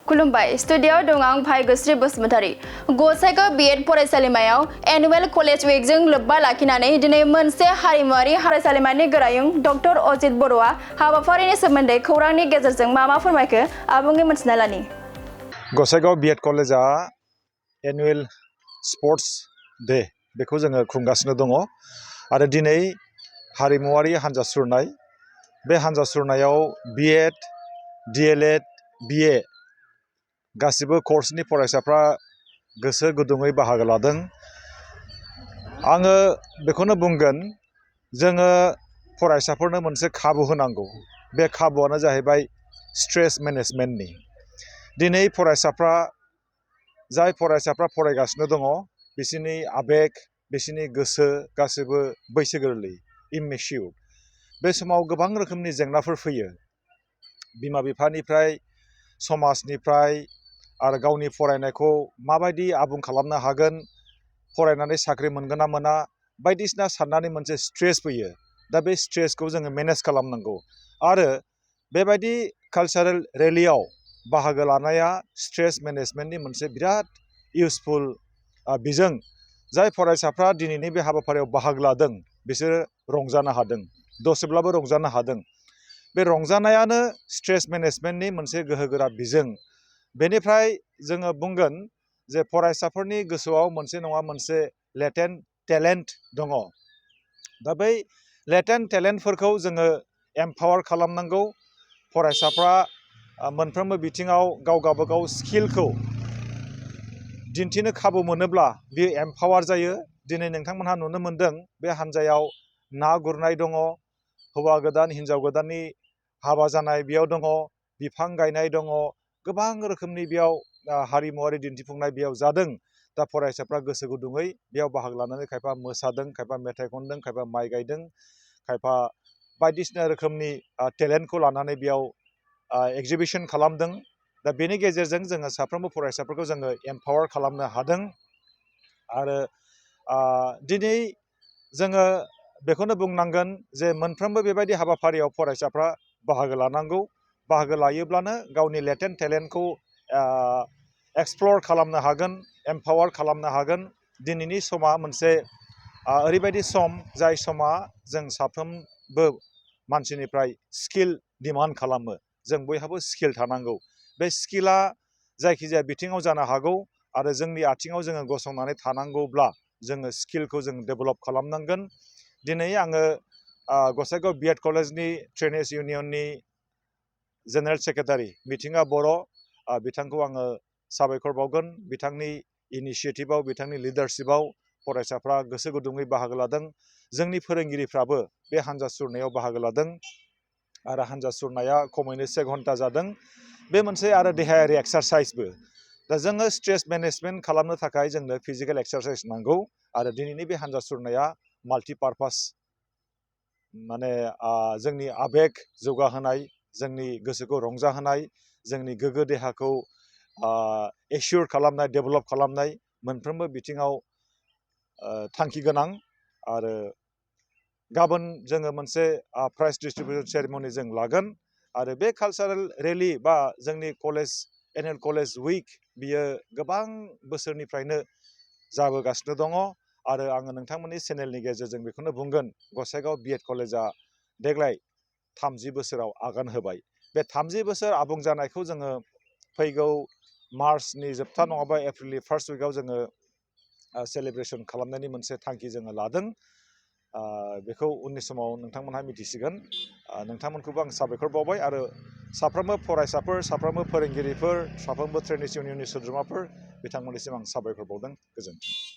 खुलुमबाय स्टुडियोआव दं आं भाग्यश्री बसुमतारी गसाइगाव B.Ed फरायसालिमायाव एनुवेल कलेज उइकजों लोब्बा लाखिनानै दिनै मोनसे हारिमुआरि फरायसालिमानि गोरायुं डक्टर अजित बर'आ हाबाफारिनि सोमोन्दै खौरांनि गेजेरजों मा फोरमायखो आबुङै मिथिना लानि। गसाइगाव B.Ed कलेजआ एनुवेल स्पर्ट्स डे बेखौ जोङो खुंगासिनो दङ आरो दिनै हारिमुआरि हान्जा सुरनाय बे हान्जा सुरनायाव B.Ed, D.Led, B.A गासिबो कर्सनि फरायसाफ्रा गोसो गुदुङै बाहागो लादों। आङो बेखौनो बुंगोन जोङो फरायसाफोरनो मोनसे खाबु होनांगौ। बे खाबुआनो जाहैबाय स्ट्रेस मेनेजमेन्टनि। दिनै जाय फरायसाफ्रा फरायगासिनो दङ बिसोरनि आबेग बिसोरनि गोसो गासिबो बैसो गोरलै इममेचिउर। बे समाव गोबां रोखोमनि जेंनाफोर फैयो बिमा बिफानिफ्राय समाजनिफ्राय आरो गावनि फरायनायखौ माबायदि आबुं खालामनो हागोन फरायनानै साख्रि मोनगोन ना मोना बायदिसिना साननानै मोनसे स्ट्रेस फैयो। दा बे स्ट्रेसखौ जोङो मेनेज खालामनांगौ आरो बेबायदि कालचारेल रेलियाव बाहागो लानाया स्ट्रेस मेनेजमेन्टनि मोनसे बिराद इउसफुल बिजों। जाय फरायसाफ्रा दिनैनि बे हाबाफारियाव बाहागो लादों बिसोरो रंजानो हादों, दसेब्लाबो रंजानो हादों। बे रंजानायानो स्ट्रेस मेनेजमेन्टनि मोनसे गोहोगोरा बिजों। बेनिफ्राय जोङो बुंगोन जे फरायसाफोरनि गोसोआव मोनसे नङा मोनसे लेटेन्ट टेलेन्ट दङ। दा बै लेटेन्ट टेलेन्टफोरखौ जोङो एम्पावार खालामनांगौ। फरायसाफ्रा मोनफ्रोमबो बिथिङाव गावबागाव स्किलखौ दिन्थिनो खाबु मोनोब्ला बियो एम्पावार जायो। दिनै नोंथांमोनहा नुनो मोनदों बे हान्जायाव ना गुरनाय दङ, हौवा गोदान हिन्जाव गोदाननि हाबा जानाय बेयाव दङ, बिफां गायनाय दङ, गोबां रोखोमनि बेयाव हारिमुआरि दिन्थिफुंनाय बेयाव जादों। दा फरायसाफ्रा गोसो गुदुङै बेयाव बाहागो लानानै खायफा मोसादों, खायफा मेथाइ खनदों, खायफा माइ गायदों, खायफा बायदिसिना रोखोमनि टेलेन्टखौ लानानै बेयाव एक्जिबिसन खालामदों। दा बेनि गेजेरजों जोङो साफ्रोमबो फरायसाफोरखौ जोङो एम्पावार खालामनो हादों। आरो दिनै जोङो बेखौनो बुंनांगोन जे मोनफ्रोमबो बेबायदि हाबाफारियाव फरायसाफ्रा बाहागो लानांगौ। बाहागो लायोब्लानो गावनि लेटेन्ट टेलेन्टखौ एक्सप्लर खालामनो हागोन, एम्पावार खालामनो हागोन। दिनैनि समा मोनसे ओरैबायदि सम जाय समा जों साफ्रोमबो मानसिनिफ्राय स्किल डिमान्ड खालामो। जों बयहाबो स्किल थानांगौ। बे स्किला जायखिजाया बिथिङाव जानो हागौ आरो जोंनि आथिङाव जोङो गसंनानै थानांगौब्ला जोङो स्किलखौ जों डेभेलप खालामनांगोन। दिनै आङो गसाइगाव B.Ed कलेजनि ट्रेनिस इउनियननि जेनेरेल सेक्रेटारि मिथिङा बर' बिथांखौ आङो साबायखर बावगोन। बिथांनि इनिसियेटिभआव बिथांनि लिडारशिपआव फरायसाफ्रा गोसो गुदुङै बाहागो लादों। जोंनि फोरोंगिरिफ्राबो बे हान्जा सुरनायाव बाहागो लादों आरो हान्जा सुरनाया खमैनो 1 घन्टा जादों। बे मोनसे आरो देहायारि एक्सारसाइसबो। दा जोङो स्ट्रेस मेनेजमेन्ट खालामनो थाखाय जोंनो फिजिकेल एक्सारसाइस नांगौ आरो दिनैनि बे हान्जा सुरनाया माल्टिपार्पास माने जोंनि आबेग जौगाहोनाय, जोंनि गोसोखौ रंजाहोनाय, जोंनि गोग्गो देहाखौ एसियर खालामनाय, डेभेलप खालामनाय मोनफ्रोमबो बिथिङाव थांखि गोनां। आरो गाबोन जोङो मोनसे प्राइज डिस्ट्रिबिउसन सेरेमनि जों लागोन आरो बे कालचारेल रेलि बा जोंनि कलेज एनुवेल कलेज उइक बियो गोबां बोसोरनिफ्रायनो जाबोगासिनो दङ आरो आङो नोंथांमोननि चेनेलनि गेजेरजों बेखौनो बुंगोन गसाइगाव B.Ed कलेजआ देग्लाय 30 बोसोराव आगान होबाय। बे 30 बोसोर आबुं जानायखौ जोङो फैगौ मार्चनि जोबथा नङाबा एप्रिलनि फार्स्ट उइकआव जोङो सेलेब्रेसन खालामनायनि मोनसे थांखि जोङो लादों। बेखौ उननि समाव नोंथांमोनहा मिथिसिगोन। नोंथांमोनखौबो आं साबायखर बावबाय आरो साफ्रोमबो फरायसाफोर, साफ्रोमबो फोरोंगिरिफोर, साफ्रोमबो ट्रेनिस इउनियननि सोद्रोमाफोर बिथांमोननिसिम आं साबायखर बावदों। गोजोन्थों।